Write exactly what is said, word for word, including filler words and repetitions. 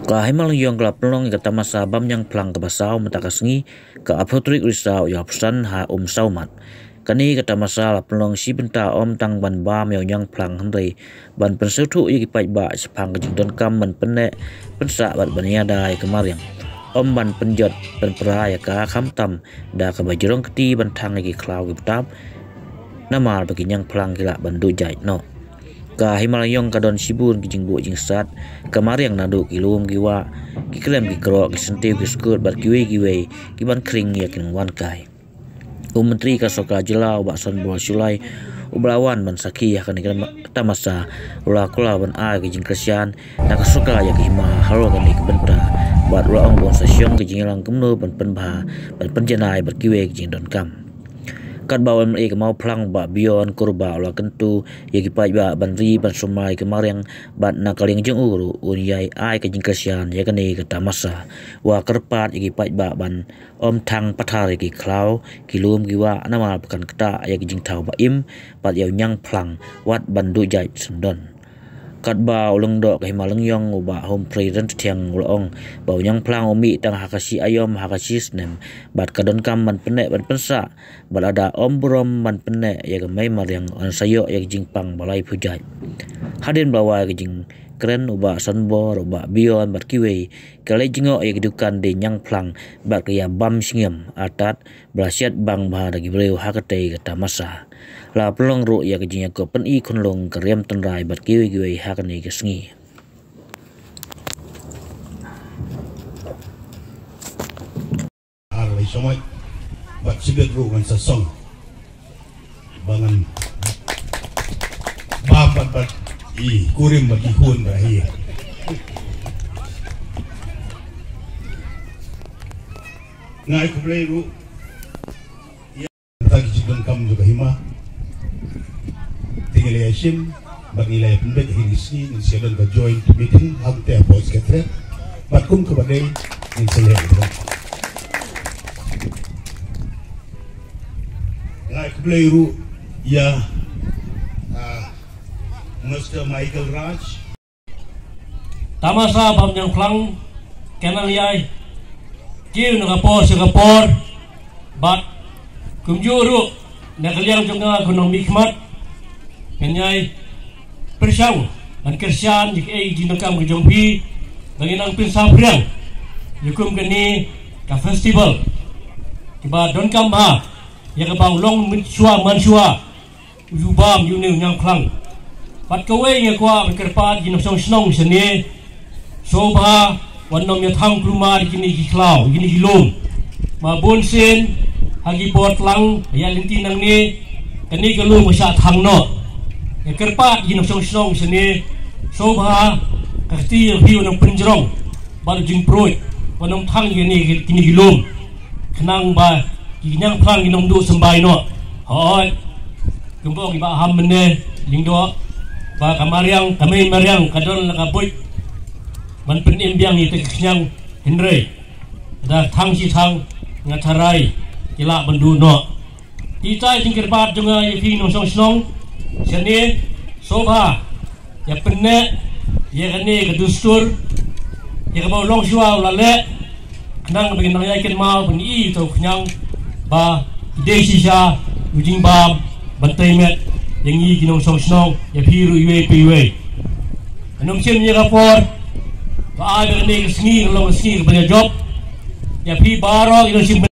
Ka Hima Lyngiong ka la pynlong ïa ka tamasa bam ñiangphlang kaba saw mynta ka sngi, ka arphew tarik u Risaw u ïa pyrshang ha Umsawmat. Kane ka tamasa la pynlong shi bynta, ym tang ban bam ïa u ñiangphlang hynrei ban pynsngewthuh ïa ki paidbah shaphang ka jingdonkam ban pynneh pynsah bad ban ïada ïa ka mariang. Ym ban pynjot pynpra ïa ka, khamtam da kaba jrong kti ban thang ïa ki khlaw ki btap, namar ba ki ñiangphlang ki lah ban duh jait noh. Ka Hima Lyngiong ka don shibun ki jingbuh jingsat, ka mariang naduh ki lum ki wah, ki krem ki krok, ki syntiew ki skut bad kiwei kiwei kiban khring ïa ki nongwan kai. U Myntri ka Sorkar Jylla u Bah Sanbor Shullai uba la wan ban sakhi ha kane ka tamasa u la kular ban ai ka jingkyrshan na ka sorkar ïa ka hima halor kane ka bynta bad u la ong ba un sa shong ka jingïalang kumno ban pynbha, ban pynjanai bad kiwei ki jingdonkam. Katba u MLA ka Mawphlang Bah Bjorn Kurbah u la kyntu ïa ki paidbah ban ri ban sumar ïa ka mariang bad na ka liang jong u ruh un ïai ai ka jingkyrshan ïa kane ka tamasa. U la kyrpad ïa ki paidbah ban ym thang pathar ïa ki khlaw ki lum ki wah namar ba kan ktah ïa ki jingthaw ba im bad ïa u ñiangphlang wat ban duh jait syndon. Katba u Lyngdoh ka Hima Lyngiong u Bah Humphrey Ryntathiang u la ong ba u ñiangphlang u mih tang ha ka shi aïom ha ka shi snem bad ka donkam ban pynneh ban pynsah bad lada ym burom ban pynneh ïa ka mei mariang yn sa ïoh ïa ka jingpang ba laiphew jait. Hadien ba la wai ka jingkren u Bah Sanbor, u Bah Bjorn bad kiwei ki la leit jngoh ïa ki dukan die ñiangphlang bad ki ïa bam shngiam artat ba la siat bang bha da ki briew ha katei ka tamasa. La pynlong ruh ïa ka jingïakob pyni khunlung ka riam tynrai bad kiwei kiwei ha kane ka sngi. Ar lai sawai bad sibit ruh ngan sa song ba ngan ba bad bad i kurim bad i hun ba hi. Ngai khublei ruh. Tang ki jingdonkam jong ka hima. Te ngi la ïa shim bad ngi la ïa pynbeit ha kine ki sngi, ngin sa don ka joint meeting hangtei hapoh Secretariat bad kum kaba dei ngin sa leh. Ngai khublei ruh ïa, ah, Mister Michael Raj. Tamasa bam ñiangphlang ka nang ïai kiew na ka por sha ka por bad kumjuh ruh na ka liang jong nga kum u nongmihkhmat ngan ïai pyrshang ban kyrshan ïa kaei ka jingdonkam ka jong phi ba ngin nang pynsaphriang ïa kum kane ka festival kiba donkam bha ïa kaba u long mynshuwa mynshuwa. U ju bam ïa une u ñiangphlang. Bad kawei nga kwah ban kyrpad ïa ki nongshong shnong shane. Sngewbha wat nym ïa thang kulmar ïa kine ki khlaw, ïa kine ki lum. Ba bun sien ha ki por tlang ïa lynti nangne kane ka lum ka shah thang noh. Nga kyrpad ïa ki nongshong shnong shane. Sngewbha ka kti ïa phi wat nym pynjrong bad u jingpruid wat nym thang ïa kine, kine ki lum. Khnang ba ki ñiangphlang kin ym duh symbai noh. Hooid. Kumba ong i Bah Ham mynne, Lyngdoh, ba ka mariang, ka mei mariang ka don la ka buit ban pynim biang ïa ka khñiang, hynrei lada thang shi thang nga tharai ki lah ban duh noh. Te ita i jingkyrpad jong nga ïa phi nongshong shnong shane, sngewbha ïa pynneh ïa kane ka dustur ïa kaba u longshuwa u la leh, khnang ba ngin nang ïai kynmaw ban i ïa uta u khñiang ba ki dei shisha u jingbam ban tei met ïa ngi ki nongshong shnong, ïa phi ruh iwei pa iwei. Ngan ym shim ïa ka por ba ai ba kane ka sngi ka long ka sngi kaba ïa jop ïa phi baroh ki nongshim